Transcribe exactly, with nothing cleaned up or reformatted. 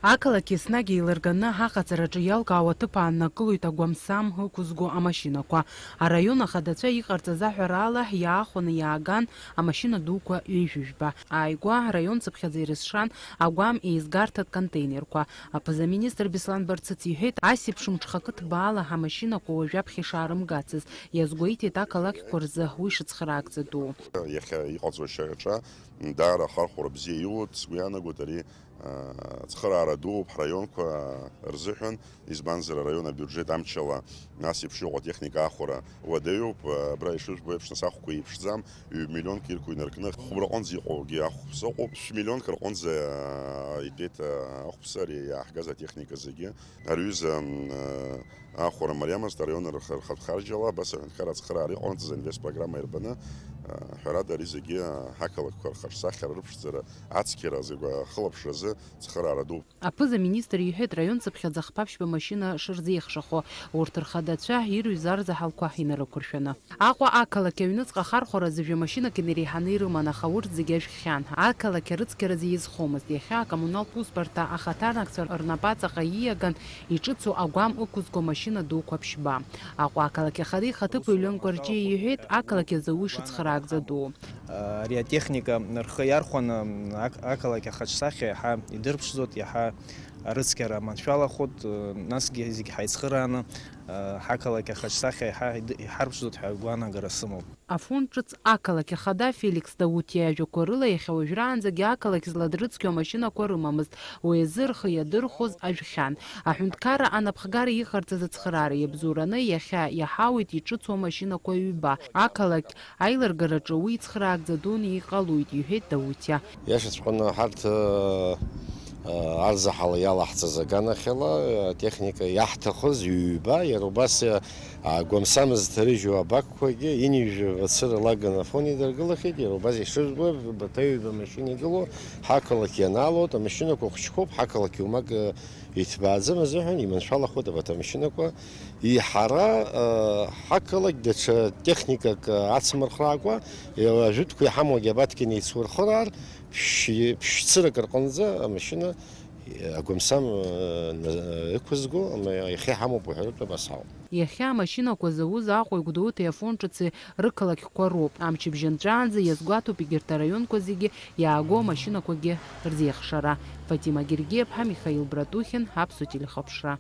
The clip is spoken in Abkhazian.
Ақалақь еснагь еилырганы аҟаҵараҿы иалкаау аҭыԥ ааннакылоит агәамсам ықәызго амашьынақәа. Араион ахадацәа иҟарҵаз аҳәарала, иаахәаны иааган амашьына дуқәа ҩажәижәба. Ааигәа араион цыԥхьаӡа ирызшан агәам еизгарҭатә контейнерқәа. Аԥыза-министр Беслан Барцыц иҳәеит, асеиԥш мҽхакы ҭбаала амашьынақәа уажәаԥхьа ишаарымгацыз, иазгәеиҭеит ақалақьқәа рзы уи шыцхраагӡатәу. Иахьа иҟаҵоу ашьаҿа даара ахархәара бзиа иоуеит, сгәы иаанагоит ари, ацхыраара дууп ҳраионқәа рзыҳәан, избанзар араион абиуџьет амчала нас еиԥш иҟоу атехника аахәара уадаҩуп, абра ишыжәбо еиԥш, нас ахәқәа еиԥшӡам, ҩ-миллионк ирку инаркны, хәбраҟынӡа иҟоугьы ахәԥса ыҟоуп, шә-миллионк рҟынӡа итәеит ахәԥса ари иааҳгаз атехника зегьы. Ари аҩыза, м, ахәара мариамызт, араион рх-, рхатә харџьала, абас аҳәынҭқарра ацхыраара иҟарҵаз аинвестпрограмма ирбаны, ҳәарада, ари зегьы ҳақалақьқәа рхаҿсахьа рыԥшӡара ацқьара зегь ахылаԥшразы цхыраара дууп. Аԥыза-министр иҳәеит, раион цыԥхьаӡа хԥа-ԥшьба машьына шырзеихшахо, урҭ рхадацәа ирҩыз арзаҳалқәа инарықәыршәаны. Аҟәа ақалақь аҩныҵҟа ахархәара азы жәа машьынак инареиҳаны ирыман, аха урҭ зегьы ажәхьан. Ақалақь арыцқьаразы иазхомызт. Иахьа акоммуналтә усбарҭа ахаҭарнакцәа рнапаҵаҟа ииаган иҿыцу агәам ықәызго машьына дуқәа ԥшьба. Аҟәа ақалақь ахада ихаҭыԥуаҩ Леон Кәарҷиа иҳәеит, ақалақь азы уи шыцхраагӡатәу. Ари атехника рхы иархәаны, ақ-, ақалақь ахаҿсахьа иаҳа идырԥшӡоит, иаҳа арыцқьара маншәалахоит, насгьы зегь ҳаицхырааны, ҳақалақь ахаҿсахьа иаҳа ид-, иҳарԥшӡоит ҳәа агәаанагара сымоуп. Афон ҿыц ақалақь ахада Феликс Даутиа иажәақәа рыла, иахьа уажәраанӡагьы ақалақь зладрыцқьо амашьынақәа рымамызт, уи азы рхы иадырхәоз ажәхьан. Аҳәынҭқарра анапхгара иҟарҵаз ацхыраара иабзоураны, иахьа иаҳауеит иҿыцу амашьынақәа ҩба. Ақалақь аилыргараҿы уи ицхраагӡа дуны иҟалоит, иҳәеит Даутиа. Иашаҵәҟьаны ҳарҭ, ы, ы, арзаҳал иалаҳҵаз аганахьала, ы, атехника иаҳҭахыз ҩба, иара убас, ы, агәамсамыз дҭарыжьуа абакқәагьы, инижәжәа бацыра лаган Афон идыргылахьеит, иара убас ишыжәбо, баҭа ҩба машьына игылоу, ҳақалақь ианаалоит, амашьынақәа хәыҷқәоуп, ҳақалақь иумак, ы, иҭбааӡам азыҳәан, иманшәалахоит абарҭ амашьынақәа. И ҳара, ы, ҳақалақь даҽа техникак, ы, ацмырхраакәа, ы, ажәытәқәа иҳамоугьы абаҭгьы неицурхыраар, ԥшь-, ԥшьцырак рҟынӡа амашьына, ы, агәамсам, ы, на-, ықәызго, м-, иахьа иҳамоуп уҳәаратәы абас ҳауп. Иахьа амашьынақәа зауз Аҟәеи Гәдоуҭеи Афон ҿыци рықалақьқәа роуп. Амчыбжь анҵәаанӡа иазгәаҭоуп егьырҭ араионқәа зегьы иааго амашьынақәагьы рзеихшара. Фатима Гергиаԥҳа, Михаил Братухин, Аԥсуа телехәаԥшра.